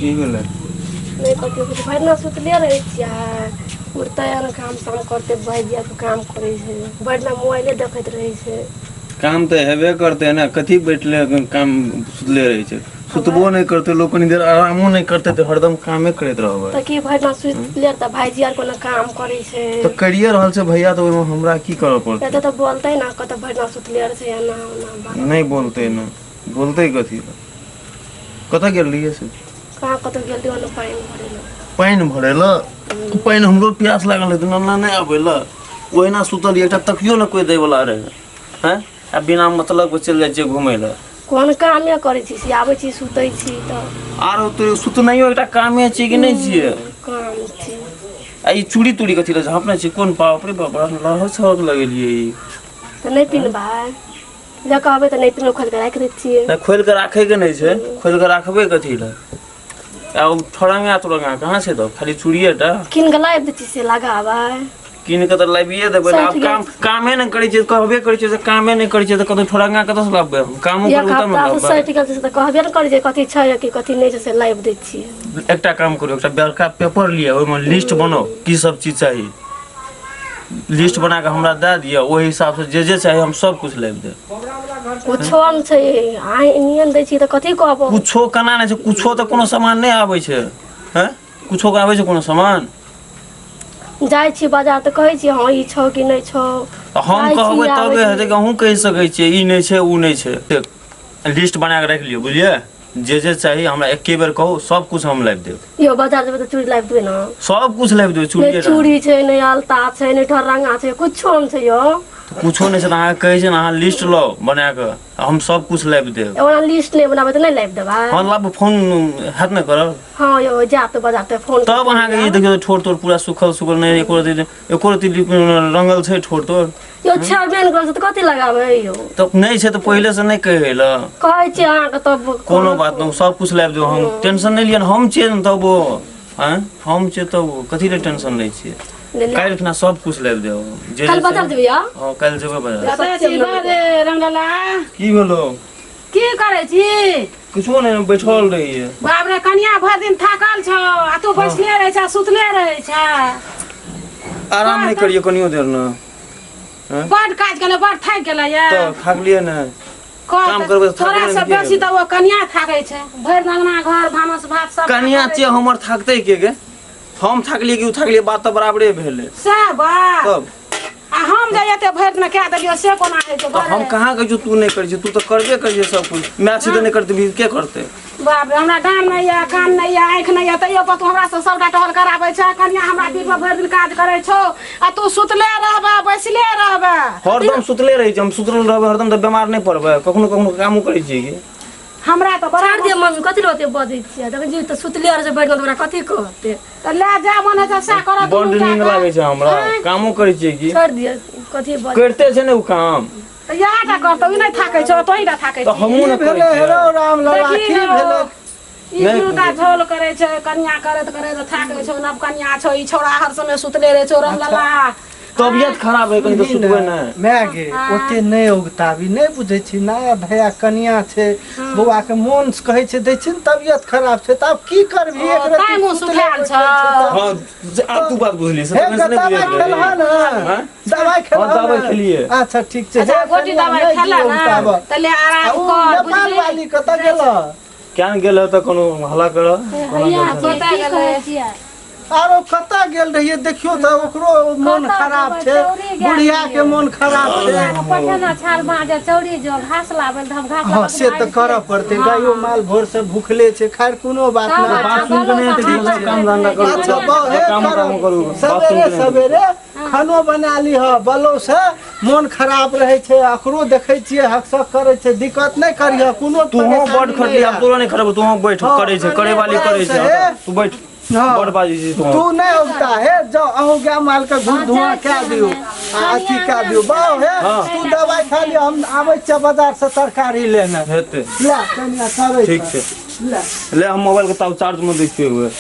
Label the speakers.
Speaker 1: की भेलै?
Speaker 2: नहि कथी कुछ, भरि दिना सुतले रहै छियै। उठतै आर काम साम करतै, भागि जायत। काम करै छै, भरि दिना मोबाइले देखैत रहै छै।
Speaker 1: काम तऽ हेबे करतै ने। कथी बैठले काम सुतले रहै छै? सुतबो नहि करतै लोक, कनी देर आरामो नहि करतै तऽ हरदम कामे करैत रहबै?
Speaker 2: तऽ की भरि दिना सुतले तऽ भाइजी आर कोनो काम करै छै?
Speaker 1: तऽ करिए रहल छै भैया, तऽ ओहिमे हमरा की करऽ पड़तै?
Speaker 2: एतऽ तऽ बोलतै ने, कतऽ भरि दिना सुतले रहै छै, एना ओना बात।
Speaker 1: नहि बोलतै ने, बोलतै कथी लए? कतऽ गेल रहियै से?
Speaker 2: कहाँ कतऽ गेल रहियै, ओन्ने पानि भरै लए।
Speaker 1: पानि भरै लए? पानि हमरो प्यास लागल रहै, नल नहि आबै लए। ओहिना सुतल एकटा तकियो ने कोइ दै वला रहै। हैं, आ बिना मतलब के चलि जाइ छियै घुमै लए।
Speaker 2: कोन कामे करै छी से? आबै छी, सुतै छी तऽ।
Speaker 1: आरो तो सुतनाइयो एकटा कामे छियै कि नहि छियै?
Speaker 2: काम छी।
Speaker 1: आ ई चूड़ी तूड़ी कथी लए झाँपने छी? कोन बाप रे बाप, बड़ा लहर छहक लगेलियै ई।
Speaker 2: तऽ नहि पिन्हबै? जे कहबै तऽ नहि पिन्हबै, खोलि कऽ राखि दै छियै।
Speaker 1: नहि, खोलि कऽ राखैके नहि छै। खोलि कऽ राखबै कथी लए? आ ओ ठोरंगा तोरंगा कहाँ छै? तऽ खाली चूड़िए टा।
Speaker 2: कीन कऽ लाबि दै छी से लगाबै।
Speaker 1: कीन कऽ तऽ लाबिए देबै ने। आब काम कामे नहि करै छियै, कहबे करै छियै से कामे नहि करै छियै, तऽ कतौ ठोरंगा कतऽसँ लाबबै हम? कामो
Speaker 2: एक
Speaker 1: करबै तब ने
Speaker 2: हफ्ता से
Speaker 1: लाबबै।
Speaker 2: सटि गेल छै तऽ कहबे ने करै छै कथी छै कि कथी नहि छै, से लाबि दै छियै।
Speaker 1: एकटा काम करू, एकटा बड़का पेपर लिअ, ओहिमे लिस्ट बनाउ की सब चीज चाही। लिस्ट बना कऽ हमरा दए दिअ, ओहि हिसाबसँ जे जे चाही हम सब कुछ लाबि देब।
Speaker 2: कुछो नहि छै, अहाँ एनिए दै छी तऽ कथी कहबो?
Speaker 1: कुछो केना नहि छै? कुछो तऽ कोनो सामान नहि आबै छै। हैं, कुछो के आबै छै कोनो सामान?
Speaker 2: जाइ छी बाजार तऽ कहै छी, हँ ई छौ कि नहि छौ।
Speaker 1: तऽ हम
Speaker 2: जाइ छी,
Speaker 1: कहबै
Speaker 2: आबै
Speaker 1: तबे
Speaker 2: छी।
Speaker 1: हेतै कि अहूँ कहि सकै छियै ई नहि छै, ओ नहि छै। लिस्ट बना कऽ राखि लियौ, बुझलियै? जे जे चाही हमरा एके बेर कहू, सब कुछ हम लाबि देब।
Speaker 2: यौ, बाजार जेबै तऽ चूड़ी लाबि देबै ने?
Speaker 1: सब कुछ लाबि देबै, चूड़िए
Speaker 2: नहि चूड़ी छै, नहि अलता छै, नहि ठरंगा छै, कुछो नहि छै यौ।
Speaker 1: कुछो नहि छै तऽ अहाँके कहै छै ने, अहाँ लिस्ट लाउ बना कऽ, हम सब कुछ लाबि देब।
Speaker 2: ओना लिस्ट नहि बनाबै तऽ नहि लाबि देबै?
Speaker 1: हँ, लाबू। फोन हैत ने करब?
Speaker 2: हँ यौ, जायब तऽ बाजार तऽ फोन।
Speaker 1: तब अहाँके ई देखियौ, ठोर तोर पूरा सुखल सुखल, नहि एको रति एको रति रंगल छै ठोर तोर?
Speaker 2: यौ, छेबे नहि करै छै तऽ कथी लगाबै यौ?
Speaker 1: तऽ नहि छै तऽ पहिले से नहि कहै लए।
Speaker 2: कहै छी अहाँके तब।
Speaker 1: कोनो बात नहि, सब कुछ लाबि देब हम, टेंशन नहि लिअ। हम छियै ने तब आँय, हम छियै तब कथी लए टेंशन लै छियै? काल्हि खुना सब कुछ लाबि देब हम, जे
Speaker 2: काल्हि
Speaker 1: जे छै।
Speaker 2: बाजार जेबै यौ?
Speaker 1: हँ, काल्हि जेबै बाजार।
Speaker 3: कतऽ छी रे रंगलाला?
Speaker 1: की भेलो?
Speaker 3: की करै छी?
Speaker 1: किछो नहि, बैठल रहियै।
Speaker 3: बाप रे, कनिया भरि दिन थाकल छौ आ तू बैसले रहै छ, सुतले रहै छ।
Speaker 1: आराम नहि करियै कनियो देर ने?
Speaker 3: बड काज केले, बड थाकि गेलै ये।
Speaker 1: तऽ थाकलियै ने?
Speaker 3: कह
Speaker 1: काम
Speaker 3: तऽ,
Speaker 1: करबै तऽ
Speaker 3: तोरा
Speaker 1: थाकबै
Speaker 3: से
Speaker 1: ने, की
Speaker 3: बेसी
Speaker 1: हेतै?
Speaker 3: तऽ ओ कनिया थाकै छै, भरि दिन अंगना घर भानस भात सब
Speaker 1: कनिया
Speaker 3: करै
Speaker 1: छियै हमर, थाकतै के गे? हम थाकलियै कि ओ थाकलियै, बात तऽ बराबरे भेलै।
Speaker 3: सएह बात।
Speaker 1: तब
Speaker 3: आ हम जे एते भरि दिन कए देलियौ से कोना होइ छै?
Speaker 1: तऽ हम कहाँ कहै छियौ तू नहि करै छी? तू तऽ करबे करै छियै सब कुछ। माय छै तऽ नहि करतै, के करतै?
Speaker 3: बाप रे, हमरा डाँड़ नहि यऽ, कान नहि यऽ, आँखि नहि यऽ, तैयो पर तू हमरा से सबटा टहल कराबै छै। कनिया हमरा पीठ पर भरि दिन काज करै छौ आ तू सुतले रहबे, बैसले रहबे।
Speaker 1: हरदम सुतले रहै छी हम। सुतल रहबै हरदम तऽ बेमार नहि पड़बै? कखनो कखनो कामो करै छियै की?
Speaker 3: हमरा तऽ बड़ा
Speaker 2: छोड़ि दियौ मम्मी, कथी लए ओते बजै छियै? जखन जी तऽ सुतले रहै छै भरि दिन, तऽ ओकरा कथी कहतै?
Speaker 3: तऽ लए जा, मन होइ छै सएह करऽ।
Speaker 1: बड्ड
Speaker 3: दुनू
Speaker 1: नींद
Speaker 3: टा
Speaker 1: लागै छै हमरा। कामो करै छियै की?
Speaker 2: छोड़ि दियौ, कथी बजै?
Speaker 1: करिते छै ने ओ काम।
Speaker 3: तऽ इएह टा करतौ, ई नहि थाकै छौ, तोही टा थाकै
Speaker 1: तऽ
Speaker 3: छी।
Speaker 1: हमहूँ ने
Speaker 4: की
Speaker 1: करै
Speaker 4: भेलै?
Speaker 1: छियै।
Speaker 4: हेरो राम लला,
Speaker 3: देखी
Speaker 4: की
Speaker 3: ने
Speaker 4: भेलै?
Speaker 3: ई
Speaker 1: नहि
Speaker 3: दुनूटा झोल करै छै। कनिया करैत करैत थाकै छौ, नव कनिया छौ। ई छौड़ा हर समय सुतले रहै छौ रामलला।
Speaker 1: तबियत खराब है कनि तऽ सुतबै नहि?
Speaker 4: माय गे, ओते नहि औगताबी। नहि बुझै छी, नया धया कनिया छै। बौआ के मोन से कहै छै, दै छै ने, तबियत खराब छै तऽ आब की करबही?
Speaker 3: ओ,
Speaker 4: एक रत्ती
Speaker 3: ताहि मुँह
Speaker 4: सुतले
Speaker 3: सुखायल
Speaker 4: बैठल छै
Speaker 3: छौ।
Speaker 4: तऽ।
Speaker 1: हँ, जे आब तू बात बुझली से
Speaker 4: हे
Speaker 1: तखन से नहि
Speaker 4: दवाइ
Speaker 1: बुझैत
Speaker 4: खेलह
Speaker 1: रही।
Speaker 4: ने?
Speaker 1: हँ?
Speaker 4: दवाइ खेलह
Speaker 1: हँ, दवाइ
Speaker 4: ने?
Speaker 1: खेलियै।
Speaker 4: अच्छा, ठीक छै।
Speaker 3: अच्छा
Speaker 4: हे
Speaker 3: गोटी
Speaker 4: कनिया,
Speaker 3: दवाइ
Speaker 4: नहि
Speaker 3: खेला
Speaker 4: दियौ
Speaker 3: ने
Speaker 4: औगताबऽ।
Speaker 3: तऽ ले
Speaker 4: आ
Speaker 3: आराम
Speaker 4: ओ
Speaker 3: कर,
Speaker 4: नेपाल
Speaker 3: बुझली?
Speaker 4: वाली कतऽ गेल?
Speaker 1: क्या ने गेल तऽ कोनो हल्ला कर कोना गेल छलै?
Speaker 3: कतऽ गेलै?
Speaker 4: आरो कतऽ गेल रहियै? देखियौ तऽ ओकरो मोन
Speaker 5: कतऽ
Speaker 4: खराब
Speaker 5: जेबै?
Speaker 4: छै।
Speaker 5: चौरी गेल
Speaker 4: बुढ़िया के
Speaker 5: रहियै।
Speaker 4: मोन खराब छै।
Speaker 5: पठेना छाल बाँजे चौरी जो घास लाबै तऽ हम घास
Speaker 4: हँ, से तऽ करऽ पड़तै। गायो माल भोर से भूखले छै। खैर, कोनो बात
Speaker 5: तब
Speaker 4: नहि।
Speaker 1: बात सुनि कऽ नहि हेतै कि सब काम धंधा करू।
Speaker 4: अच्छा बाउ, हे
Speaker 1: काम
Speaker 4: करब।
Speaker 1: काम करू, बात सुनि
Speaker 4: सवेरे
Speaker 1: कऽ नहि हेतै।
Speaker 4: सवेरे खानो बना लीह। बलो से मोन खराब रहै छै, अकरो देखै छियै हकसक करै छै। दिक्कत नहि करिह कोनो।
Speaker 1: तूहों
Speaker 4: परेशानी
Speaker 1: बड
Speaker 4: नहि
Speaker 1: खटली, आब
Speaker 4: हैत।
Speaker 1: तोरा नहि खटबो। तूहों बैठ।
Speaker 4: हँ,
Speaker 1: करै छै, करे वाली करै छै।
Speaker 4: हे।
Speaker 1: तू बैठ।
Speaker 4: हँ।
Speaker 1: बड बाजै छी तू।
Speaker 4: तू नहि औगता। हे जाउ, अहूँ गाय माल के घूर धुआं कए दियौ आ अथी कए दियौ। बाउ हे, तू दवाइ खा लिअ, हम आबै छियै बाजार से तरकारी लेने।
Speaker 1: हेतै।
Speaker 4: ले कनिया, करै
Speaker 1: ठीक छै।
Speaker 4: ले।
Speaker 1: ले, हम मोबाइल के ताव चार्ज में दै छियै एक बेर।